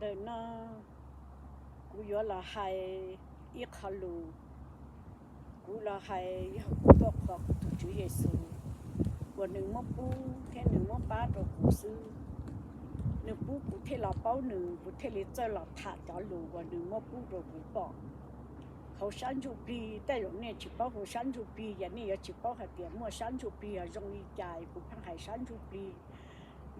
Ntawm no kuv yuav los hais ib qho lus. Kuv los hais yog kuv tuaj qhuas kuv tus Tswv Yexus uas nws muab pub thiab nws muab pab rau kuv xwb. Nws pub kuv thiaj los paub nws, kuv thiaj li txawj los tham cov lus uas nws muab pub rau kuv pom. Hauv sab ntsuj plig, tej zaum nej tsis paub hauv sab ntsuj plig, yog nej yuav tsis paub hais tias muaj sab ntsuj plig zoo li cas, kuv pheej hais sab ntsuj plig.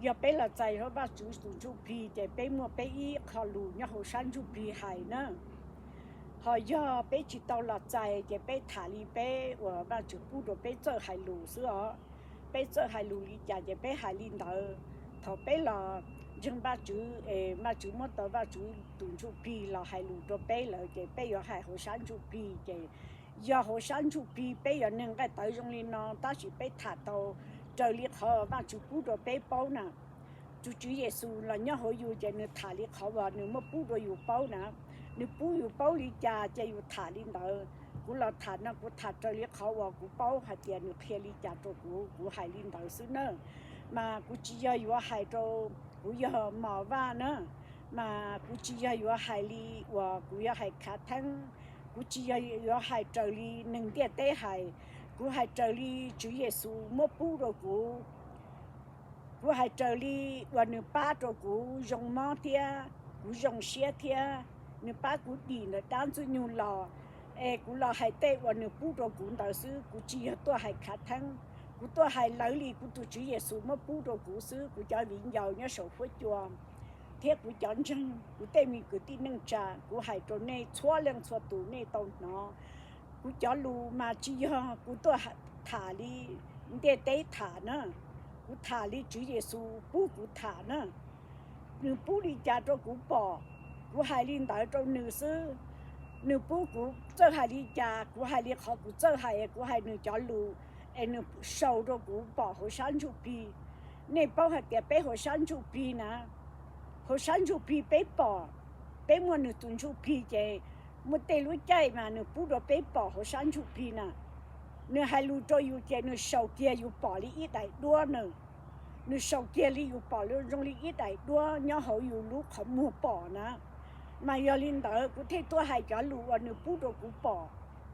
Yog peb los txais hauv Vajtswv tus ntsuj plig ces peb muaj peb ib qho lus nyob hauv sab ntsuj plig hais na. Ho yog peb tsis tau los txais ces peb tham li peb uas Vajtswv pub rau peb txawj hais lus xwb os. Peb txawj hais lus li cas ces peb hais li ntawd. Thaum peb los ntseeg Vajtswv es Vajtswv muab tau Vajtswv tus ntsuj plig los hais lus rau peb lawm ces peb yuav hais hauv sab ntsuj plig ces yog hauv sab ntsuj plig peb yog neeg nqaij tawv zoo li no tab sis peb tham tau raws li qhov Vajtswv pub rau peb paub na. Tus Tswv Yexus los nyob hauv yus ces nws tham li qhov uas nws muab pub rau yus paub na. Nws pub yus paub li cas ces yus tham li ntawd. Kuv los tham no kuv tham raws li qhov uas kuv paub hais tias nws qhia li cas rau kuv, kuv hais li ntawd xwb na. Mas kuv tsis yog yuav hais rau, kuv yog Mos Vaj na, mas kuv tsis yog yuav hais li uas kuv yuav hais khav theeb. Kuv tsis yog yuav hais raws li neeg ntiaj teb hais, kuv hais raws li Tswv Yexus muab pub rau kuv. Kuv hais raws li uas nws pab rau kuv zoo mob thiab kuv zoo siab thiab nws pab kuv dim ntawm dab ntxwg nyoog los, es kuv los hais tej uas nws pub rau kuv ntawd xwb, kuv tsis yog tuaj hais khav theeb. Kuv tuaj hais lawv li kuv tus Tswv Yexus muab pub rau kuv xwb, kuv cov viv ncaus nyob saum huab cua thiab kuv cov ntseeg, kuv tej me kwv tij neej tsa, kuv hais rau nej txhua leej txhua tus nej tau hnov. Kuv cov lus mas tsis yog kuv tuaj tham li ntiaj teb tham na, kuv tham li Tswv Yexus pub kuv tham na. Nws pub li cas rau kuv pom, kuv hais li ntawd rau nws xwb. Nws pub kuv txawj hais li cas kuv hais li qhov kuv txawj hais, kuv hais nws cov lus es nws sau rau kuv pom hauv sab ntsuj plig. Nej paub hais tias peb hauv sab ntsuj plig na, hauv sab ntsuj plig peb pom, peb muaj nws tus ntsuj plig ces muaj tej lub caij mas nws pub rau peb pom hauv sab ntsuj plig na. Nws hais lus rau yus ces nws sau kiag yus pom li ib daim duab na. Nws sau kiag li yus pom zoo li ib daim duab nyob hauv yus lub qhov muag pom na. Mas yog li ntawd kuv thiaj tuaj hais cov lus uas nws pub rau kuv pom,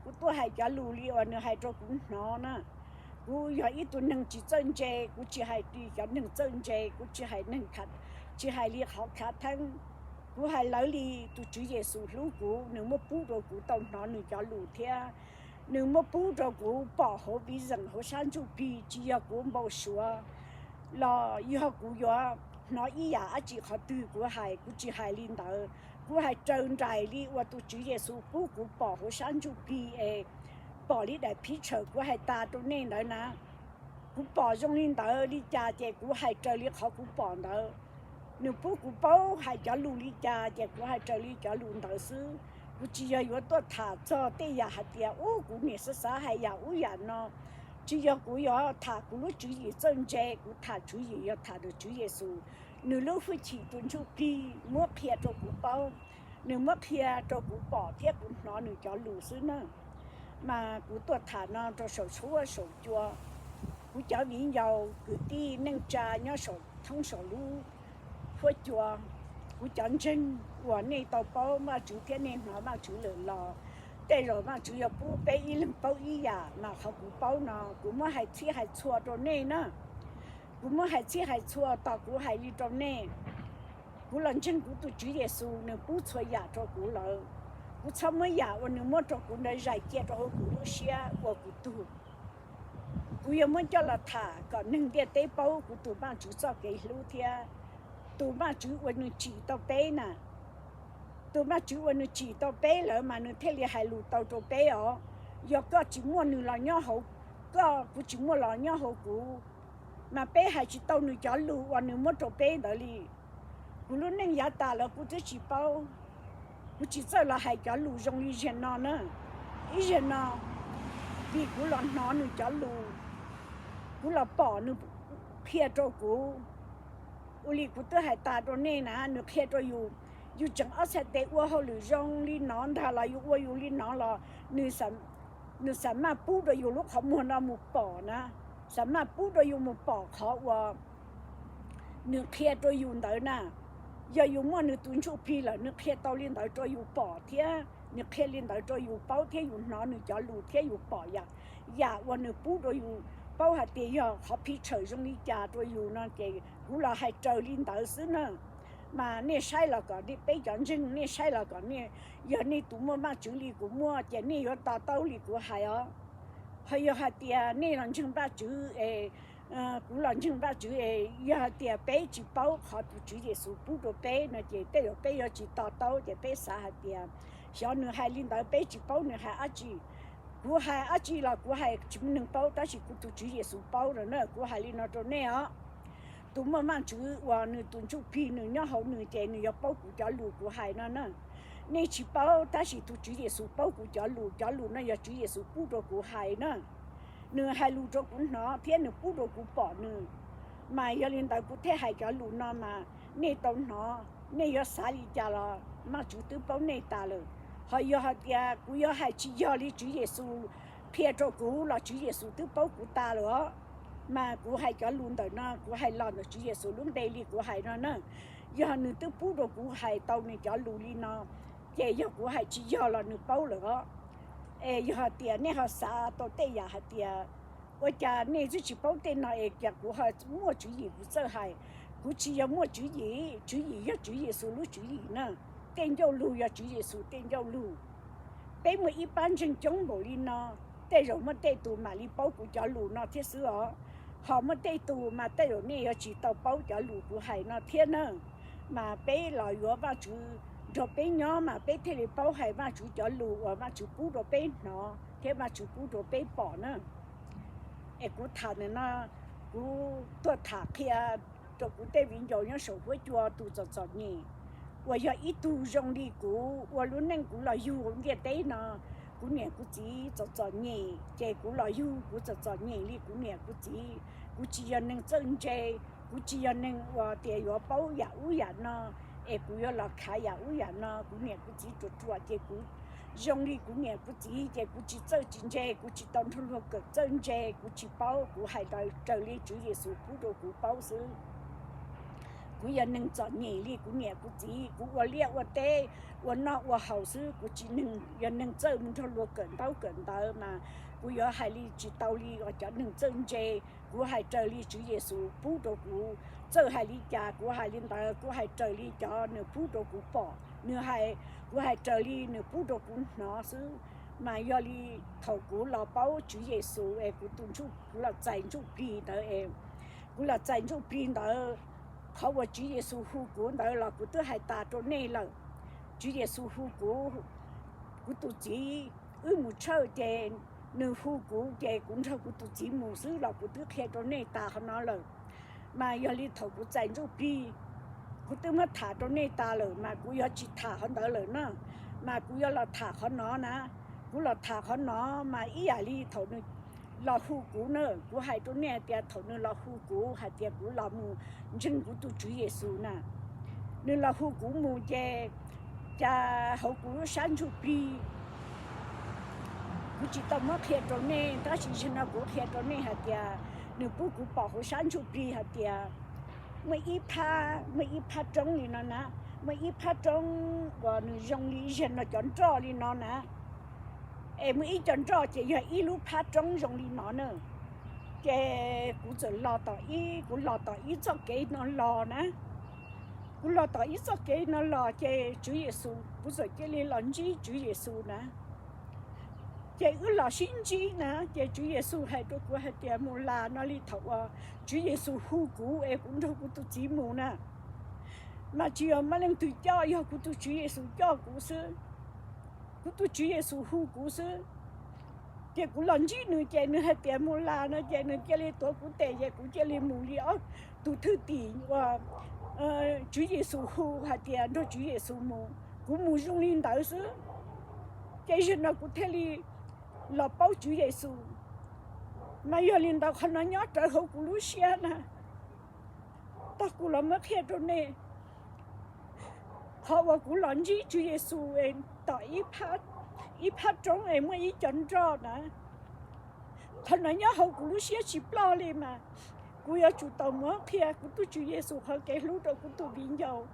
kuv tuaj hais cov lus li uas nws hais rau kuv hnov na. Kuv yog ib tug neeg tsis txawj ntse, kuv tsis hais li cov neeg txawj ntse, kuv tsis hais neeg, tsis hais li qhov khav theeb. Kuv hais lawv li tus Tswv Yexus hlub kuv, nws muab pub rau kuv tau hnov nws cov lus thiab nws muab pub rau kuv pom hauv vision hauv sab ntsuj plig, tsis yog kuv npau suav los yog kuv yuav hnov ib yam dab tsi qhov twg kuv hais, kuv tsis hais li ntawd. Kuv hais raws nraim li uas tus Tswv Yexus pub kuv pom hauv sab ntsuj plig es pom li daim phiv tshawm kuv hais tas rau nej ntawd na. Kuv pom zoo li ntawd li cas ces kuv hais raws li qhov kuv pom ntawd. Nws pub kuv paub hais cov lus li cas ces kuv hais raws li cov lus ntawd xwb. Kuv tsis yog yuav tuaj tham txog tej yam hais tias ub kuv niam xav xav hais yam ub yam no. Tsis yog kuv yuav tham kuv lub tswv yim txawj ntse, kuv tham tswv yim yog tham ntawm Tswv Yexus, nws lub hwj chim tus ntsuj plig muab qhia rau kuv paub, nws muab qhia rau kuv pom thiab kuv hnov nws cov lus xwb na. Mas kuv tuaj tham no rau saum huab saum cua, kuv cov viv ncaus kwv tij neej tsa nyob saum thoob saum lub huab cua, kuv cov ntseeg uas nej tau paub Vajtswv thiab nej hnov Vajtswv lawm los tej zaum Vajtswv yuav pub peb ib leeg paub ib yam mas qhov kuv paub no kuv muab hais txhij hais txhua rau nej na. Kuv muab hais txhij hais txhua tos kuv hais li rau nej. Kuv los ntseeg kuv tus Tswv Yexus, nws pub txhua yam rau kuv lawm. Kuv txhob muab yam uas nws muab rau kuv ntawd zais cia rau hauv kuv lub siab ua kuv tug. Kuv yuav muab coj los tham kom neeg ntiaj teb paub kuv tus Vajtswv txoj kev hlub thiab tus Vajtswv uas nws tsim tau peb na. Tus Vajtswv uas nws tsim tau peb lawm mas nws thiaj li hais lus tau rau peb os. Yog koj tsis muaj nws los nyob hauv koj, kuv tsis muaj los nyob hauv kuv, mas peb hais tsis tau nws cov lus uas nws muab rau peb ntawd li. Kuv lub neej yav tas lawm kuv twb tsis paub, kuv tsis txawj los hais cov lus zoo li zaum no na. Ib zaug no, vim kuv los hnov nws cov lus, kuv los pom nws qhia rau kuv. Ua li kuv twb hais tas rau nej na, nws qhia rau yus, yus tseem ob txhais tes ua hauj lwm zoo li no ntag los yus ua yus li no los nws xam maj pub rau yus lub qhov muag no mus pom na, xam maj pub rau yus mus pom qhov uas nws qhia rau yus ntawd na. Yog yus muaj nws tus Ntsujplig lawm, nws qhia tau li ntawd rau yus pom thiab nws qhia li ntawd rau yus paub thiab yus hnov nws cov lus thiab yus pom yam, yam uas nws pub rau yus paub hais tias yog qhov phi tshawm zoo li cas rau yus no ces kuv los hais raws li ntawd xwb na. Mas nej saib los kom nej, peb cov ntseeg, nej saib los kom nej, yog nej tus muaj Vajtswv li kuv muaj ces nej yuav to taub li kuv hais os. Ho yog hais tias nej los ntseeg Vajtswv es kuv los ntseeg Vajtswv es yog hais tias peb tsis paub qhov tus Tswv Yexus pub rau peb no ces tej zaum peb yuav tsis to taub ces peb xav hais tias xyov nws hais li ntawd peb tsis paub nws hais dab tsi. Kuv hais dab tsi los kuv hais tsis muaj neeg paub tab sis kuv tus Tswv Yexus paub no na, kuv hais li no rau nej os. Tus muaj Vajtswv uas nws tus Ntsujplig nws nyob hauv nws ces nws yuav paub kuv cov lus kuv hais no na. Nej tsis paub tab sis tus Tswv Yexus paub kuv cov lus, cov lus no yog Tswv Yexus pub rau kuv hais na. Nws hais lus rau kuv hnov thiab nws pub rau kuv pom nws. Mas yog li ntawd kuv thiaj hais cov lus no mas nej tau hnov, nej yuav xav li cas los Vajtswv twb paub nej tas lawm. Ho yog hais tias kuv yuav hais tsis yog li Tswv Yexus qhia rau kuv los Tswv Yexus twb paub kuv tas lawm os. Mas kuv hais cov lus ntawm no kuv hais los ntawm Tswv Yexus lub npe li kuv hais no na. Yog nws twb pub rau kuv hais tau nws cov lus li no, ces yog kuv hais tsis yog los nws paub lawm os. Es yog hais tias nej ho xav tau tej yam hais tias ua cas nej twb tsis paub tej no es cas kuv ho muaj tswv yim kuv txawj hais. Kuv tsis yog muaj tswv yim, tswv yim yog Tswv Yexus lub tswv yim na. Tej ncauj lus yog Tswv Yexus tej ncauj lus. Peb muaj ib pab ntseeg coob npaum li no, tej zaum muaj tej tus mam li paub kuv cov lus no thiab xwb os. Ho muaj tej tus mas tej zaum nej yuav tsis tau paub cov lus kuv hais no thiab na. Mas peb los yuav Vajtswv nrog peb nyob mas peb thiaj li paub hais Vajtswv cov lus uas Vajtswv pub rau peb hnov thiab Vajtswv pub rau peb pom na. Es kuv tham ntawm no, kuv tuaj tham qhia rau kuv tej viv ncaus nyob saum huab cua tus txom txom nyem, uas yog ib tug zoo li kuv ua lub neej kuv los yug ntiaj teb no. Kuv niam kuv txiv txom txom nyem ces kuv los yug kuv txom txom nyem li kuv niam kuv txiv. Kuv tsis yog neeg txawj ntse, kuv tsis yog neeg uas tias yuav paub yam ub yam no, es kuv yuav los khav yam ub yam no. Kuv niam kuv txiv ruam ruam ces kuv zoo li kuv niam kuv txiv ces kuv tsis txawj tsis ntse, kuv tsis tau nrog luag kawm txawj ntse, kuv tsis paub, kuv hais raws li Tswv Yexus pub rau kuv paub xwb. Kuv yog neeg txom nyem li kuv niam kuv txiv, kuv ua liaj ua teb, ua noj ua haus xwb, kuv tsis yog neeg txawj mus nrog luag kawm ntaub kawm ntawv mas kuv yuav hais li tsis tau li cov neeg txawj ntse. Kuv hais raws li Tswv Yexus pub rau kuv, txawj hais li cas kuv hais li ntawd, kuv hais raws li cov nws pub rau kuv pom, nws hais, kuv hais raws li nws pub rau kuv hnov xwb. Mas yog li thaum kuv los paub Tswv Yexus es kuv tus ntsuj, kuv los txais ntsuj plig ntawd es, kuv los txais ntsuj plig ntawd, qhov uas Tswv Yexus hu kuv ntawd los kuv twb hais tas rau nej lawm. Tswv Yexus hu kuv, kuv tus txiv, wb mus tshawj ces nws hu kuv ces kuv nrog kuv tus txiv mus xwb los kuv twb qhia rau nej tas qhov no lawm. Mas yog li thaum kuv txais ntsuj plig, kuv twb muab tham rau nej tas lawm mas kuv yuav tsis tham qhov ntawd lawm na, mas kuv yuav los tham qhov no na. Kuv los tham qhov no mas ib yam li thaum nws los hu kuv na, kuv hais rau nej hais tias thaum nws los hu kuv hais tias kuv los mus ntseeg kuv tus Tswv Yexus na, nws los hu kuv mus ces cas hauv kuv lub sab ntsuj plig, kuv tsis tau muab qhia rau nej tab sis zaum no kuv qhia rau nej hais tias nws pub kuv pom hauv sab ntsuj plig hais tias muaj ib phab, muaj ib phab roob li no na, muaj ib phab roob uas nws zoo li zaum no cov nroj li no na. Es muaj ib co nroj ces yog ib lub phab roob zoo li no na. Ces kuv txawm los tom ib, kuv los tom ib txoj kev no los na. Kuv los tom ib txoj kev no los ces Tswv Yexus, kuv txawm cia li los ntsib Tswv Yexus na. Ces wb los sib ntsib na ces Tswv Yexus hais rau kuv hais tias, Mus las no li thaum uas Tswv Yexus hu kuv es kuv nrog kuv tus txiv mus na. Mas tsis yog muaj leej twg coj, yog kuv tus Tswv Yexus coj kuv xwb. Kuv tus Tswv Yexus hu kuv xwb. Ces kuv los ntsib nws ces nws hais tias, Mus las no ces nws cia li tuav kuv tes ces kuv cia li mus li ob tug thwj tim uas Tswv Yexus hu hais tias nrog Tswv Yexus mus. Kuv mus zoo li ntawd xwb. Ces zaum no kuv thiaj li los paub Tswv Yexus. Mas yog li ntawd qhov no nyob rawv hauv kuv lub siab na. Tag kuv los muab qhia rau nej. Qhov uas kuv los ntsib Tswv Yexus tom ib phab roob es muaj ib co nroj na, qhov no nyob hauv kuv lub siab tsis ploj li mas kuv yuav tsum tau muab qhia kuv tus Tswv Yexus qhov kev hlub rau kuv tus viv ncaus.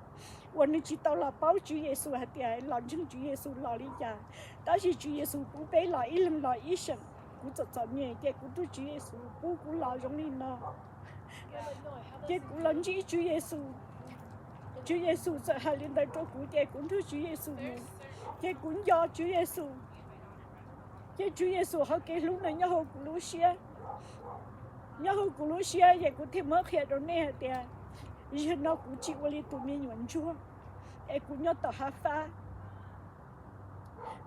uas nws tsis tau los paub Tswv Yexus hais tias los ntseeg Tswv Yexus los li cas. Tab sis Tswv Yexus pub peb los ib leeg los ib seem. Kuv txom txom nyem ces kuv tus Tswv Yexus pub kuv los zoo li no, ces kuv los ntsib Tswv Yexus. Tswv Yexus txawm hais li ntawd rau kuv ces kuv nrog Tswv Yexus mus, ces kuv nco Tswv Yexus, ces Tswv Yexus hauv kev hlub no nyob hauv kuv lub siab. Nyob hauv kuv lub siab ces kuv thiaj muab qhia rau nej hais tias, zaum no kuv tsis ua li tus me nyuam ntsuag, es kuv nyob tom hav fab.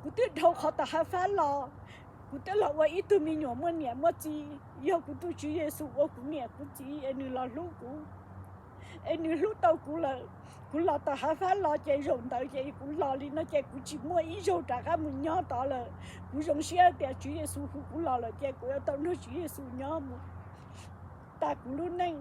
Kuv twb dhau qhov tom hav fab los, kuv twb los ua ib tug me nyuam muaj niam muaj txiv. Yog kuv tus Tswv Yexus ua kuv niam kuv txiv es nws los hlub kuv, es nws hlub tau kuv lawm. Kuv los tom hav fab los ces zaum ntawd ces kuv los li no ces kuv tsis muaj ib zaug rov qab mus nyob tod lawm. Kuv zoo siab tias Tswv Yexus hu kuv los lawm ces kuv yuav tau nrog Tswv Yexus nyob mus tas kuv lub neej.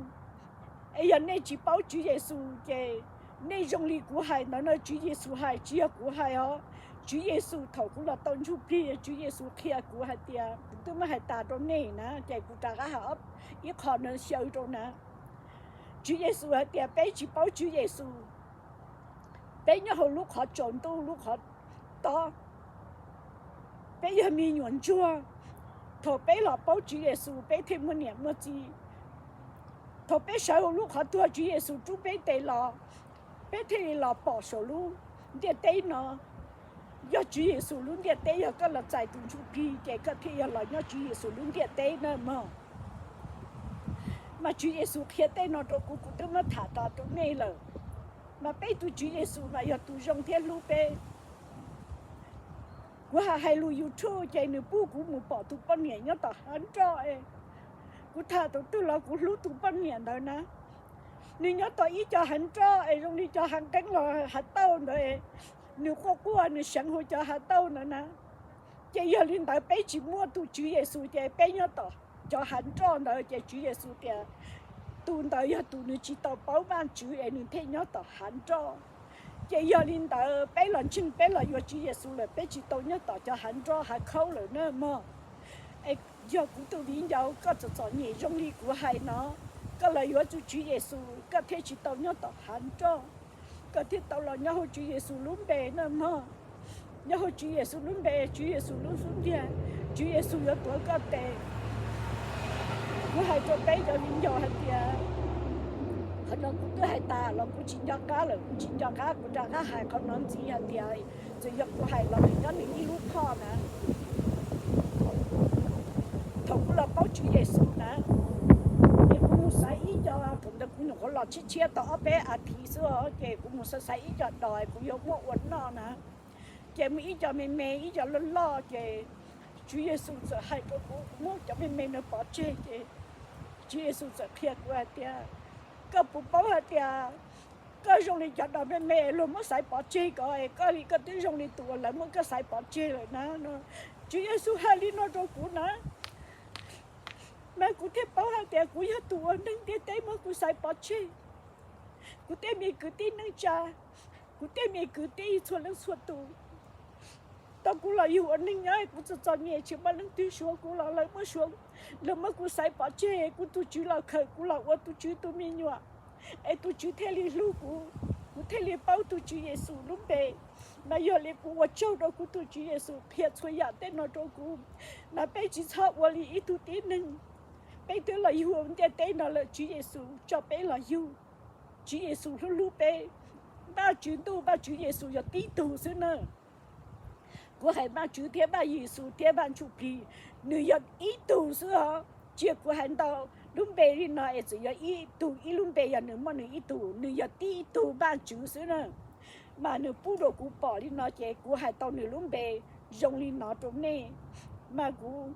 Es yog nej tsis paub Tswv Yexus ces nej zoo li kuv hais ntawd no, Tswv Yexus hais tsis yog kuv hais os. Tswv Yexus thaum kuv los tau ntsuj plig, Tswv Yexus qhia kuv hais tias, kuv twb muab hais tas rau nej na ces kuv rov qab hais ib qho no xyaw rau na. Tswv Yexus hais tias peb tsis paub Tswv Yexus, peb nyob hauv lub qhov tsaus ntuj lub qhov tob, peb yog me nyuam ntsuag. Thaum peb los paub Tswv Yexus peb thiaj muaj niam muaj txiv. Thaum peb sawv hauv lub qhov tuag Tswv Yexus rub peb tes los, peb thiaj li los pom saum lub ntiaj teb no. Yog Tswv Yexus lub ntiaj teb, yog koj los txais tus ntsuj plig ces koj thiaj yog los nyob Tswv Yexus lub ntiaj teb na mog. Mas Tswv Yexus qhia tej no rau kuv, kuv twb muab tham tas rau nej lawm. Mas peb tus Tswv Yexus mas yog tus zoo thiab hlub peb. Kuv hais hais lus YouTube ces nws pub kuv mus pom tus poj niam nyob tom hav nroj es kuv tham tus twg los kuv hlub tus poj niam ntawd na. Nws nyob tom ib co hav nroj es zoo li cov hav nqeeb los hav tauj ntawd, nws quaj quaj nws seev hauv cov hav tauj ntawd na. Ces yog li ntawd peb tsis muaj tus Tswv Yexus ces peb nyob tom cov hav nroj ntawd ces Tswv Yexus tias tus ntawd yog tus nws tsis tau paub Vajtswv es nws thiaj nyob tom hav nroj. Ces yog li ntawd peb los ntseeg peb los yuav Tswv Yexus lawm peb tsis tau nyob tom cov hav nroj hav khaub lawm na mog. Es yog kuv tus viv ncaus koj txom txom nyem zoo li kuv hais no, koj los yuav tus Tswv Yexus koj thiaj tsis tau nyob tom hav nroj, koj thiaj tau los nyob hauv Tswv Yexus lub npe na mog. Nyob hauv Tswv Yexus lub npe, Tswv Yexus lub xub ntiag, Tswv Yexus yuav tuav koj tes. Kuv hais rau peb cov viv ncaus hais tias, qhov no kuv twb hais tas los kuv tsis nco qab lawm, kuv tsis nco qab kuv rov qab hais qhov no ntxiv hais tias, txawm yog kuv hais los nws nyob nws ib lub phoj na. Thaum kuv los paub Tswv Yexus na, ces kuv mus xaiv ib co, thaum ntawd kuv nyuam qhuav los tshiab tshiab tau ob peb as thiv xwb os, ces kuv mus xaiv xaiv ib co dos kuv yuav muab ua noj na. Ces muaj ib co me me ib co loj loj ces Tswv Yexus txawm hais rau kuv, kuv muab cov me me no pov tseg ces Tswv Yexus txawm qhia kuv hais tias, koj puas paub hais tias koj zoo li cov dos me me luag muab xaiv pov tseg ko es koj li koj twb zoo li tus uas lawv muab koj xaiv pov tseg lawm na. Tswv Yexus hais li no rau kuv na, mas kuv thiaj paub hais tias kuv yog tus uas neeg ntiaj teb muab kuv xaiv pov tseg. Kuv tej me kwv tij neej tsa, kuv tej me kwv tij txhua leej txhua tus, tau kuv los yug ua neeg nyob kuv txom txom nyem tsis muaj leej twg suav kuv los lawv muab suav, lawv muab kuv xaiv pov tseg, kuv tus Tswv los khaws kuv los ua tus Tswv tus me nyuam, es tus Tswv thiaj li hlub kuv, kuv thiaj li paub tus Tswv Yexus lub npe. Mas yog li kuv ua tsaug rau kuv tus Tswv Yexus qhia txhua yam tej no rau kuv. Mas peb tsis txhob ua li ib tug tib neeg, peb twb los yug ntiaj teb no lawm Tswv Yexus tso peb los yug. Tswv Yexus hlub hlub peb. Vajtswv Ntuj Vajtswv Yexus yog tib tug xwb na. Kuv hais Vajtswv thiab Vaj Yexus thiab Vaj Ntsuj Plig, nws yog ib tug xwb os. Cia kuv hais ntau lub npe li no es txawm yog ib tug ib lub npe yog nws muaj nws ib tug, nws yog tib tug Vajtswv xwb na. Mas nws pub rau kuv pom li no ces kuv hais tau nws lub npe zoo li no rau nej. Mas kuv,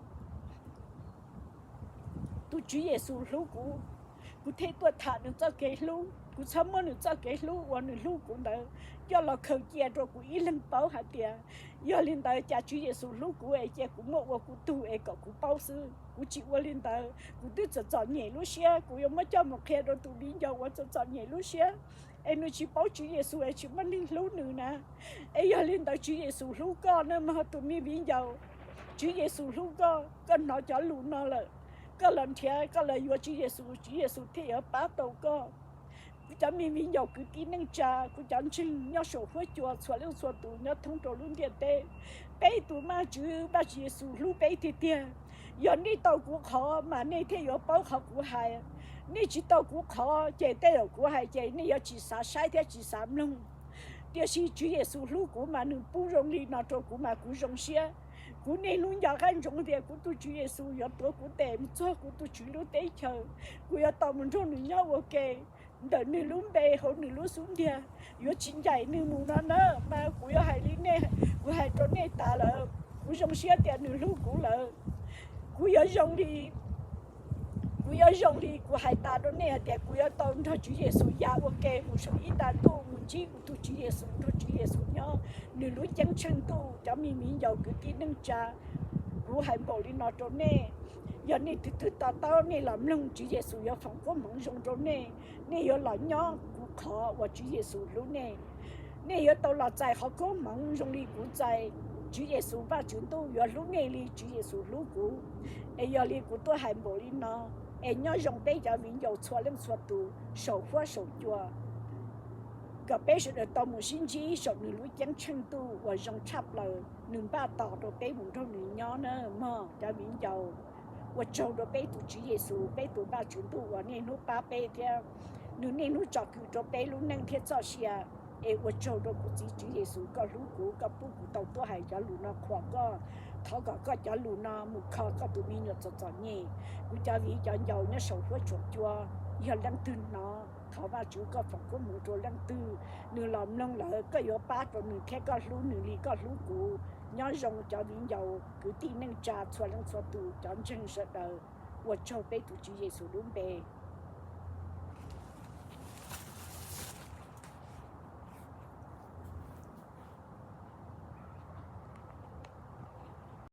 tus Tswv Yexus hlub kuv, kuv thiaj tuaj tham nws txoj kev hlub. Kuv txhob muab nws txoj kev hlub uas nws hlub kuv ntawd coj los khaws cia rau kuv ib leeg paub hais tias, yog li ntawd cas Tswv Yexus hlub kuv es cia kuv muab ua kuv tug es kom kuv paub xwb. Kuv tsis ua li ntawd, kuv twb txom txom nyem lub siab, kuv yuav muab coj mus qhia rau tus viv ncaus uas txom txom nyem lub siab es nws tsis paub Tswv Yexus es tsis muaj neeg hlub nws na. Es yog li ntawd Tswv Yexus hlub koj na mog tus me viv ncaus. Tswv Yexus hlub koj, koj hnov cov lus no lawm, koj los nrhiav, koj los yuav Tswv Yexus, Tswv Yexus thiaj yuav pab tau koj. Cov me viv ncaus kwv tij neej tsa, kuv cov ntseeg nyob saum huab cua txhua leej txhua tus nyob thoob rau lub ntiaj teb, peb tus Vajtswv, Vajtswv Yexus hlub peb tiag tiag. Yog nej tau kuv qhov mas nej thiaj yuav paub qhov kuv hais. Nej tsis tau kuv qhov ces tej zaum kuv hais ces nej yuav tsis xav saib thiab tsis xav mloog. Tiam sis Tswv Yexus hlub kuv mas nws pub zoo li no rau kuv mas kuv zoo siab. Kuv niaj hnub nco qab ntsoov tias kuv tus Tswv Yexus yuav tuav kuv tes mus txog kuv tus Tswv lub teb chaws, kuv yuav tau mus nrog nws nyob ua ke ntawm nws lub npe hauv nws lub xub ntiag, yuav tsis ncaim nws mus no na. Mas kuv yuav hais li nej, kuv hais rau nej tas lawm, kuv zoo siab tias nws hlub kuv lawm. Kuv yuav zoo li, kuv yuav zoo li kuv hais tas rau nej hais tias kuv yuav tau nrog Tswv Yexus ya ua ke mus saum ib tag ntuj mus ntsib kuv tus Tswv Yexus, nrog Tswv Yexus nyob nws lub ceeb tsheej ntuj. Cov me viv ncaus kwv tij neej tsa, kuv hais npaum li no rau nej, yog nej twg twg to taub nej los mloog, Tswv Yexus yuav foom koob hmoov zoo rau nej. Nej yuav los nyob kuv qhov uas Tswv Yexus hlub nej. Nej yuav tau los txais qhov koob hmoov zoo li kuv txais. Tswv Yexus Vajtswv ntuj yuav hlub nej li Tswv Yexus hlub kuv. Es yog li kuv tuaj hais npaum li no, es nyob zoo peb cov viv ncaus txhua leej txhua tus saum huab saum cua, kom peb sawv daws tau mus sib ntsib saum nws lub ceeb tsheej ntuj uas zoo tshaj plaws, nws npaj tos rau peb mus nrog nws nyob na mog cov viv ncaus. Ua tsaug rau peb tus Tswv Yexus, peb tus Vajtswv ntuj uas niaj hnub pab peb thiab nws niaj hnub tsom kwm rau peb lub neej thiab txoj sia. Es ua tsaug rau kuv txiv Tswv Yexus, koj hlub kuv, koj pub kuv tau tuaj hais cov lus no qhuas koj. Thov kom koj cov lus no mus kho koj tus me nyuam txom txom nyem. Kuv cov viv cov ncaus nyob saum huab saum cua, yog leej twg hnov, thov Vajtswv koj foom koob hmoov rau leej twg, nws los mloog lawm koj yuav pab rau nws thiab koj hlub nws li koj hlub kuv. Nyob zoo cov viv ncaus kwv tij neej tsa txhua leej txhua tus, cov ntseeg sawv daws. Ua tsaug peb tus Tswv Yexus lub npe.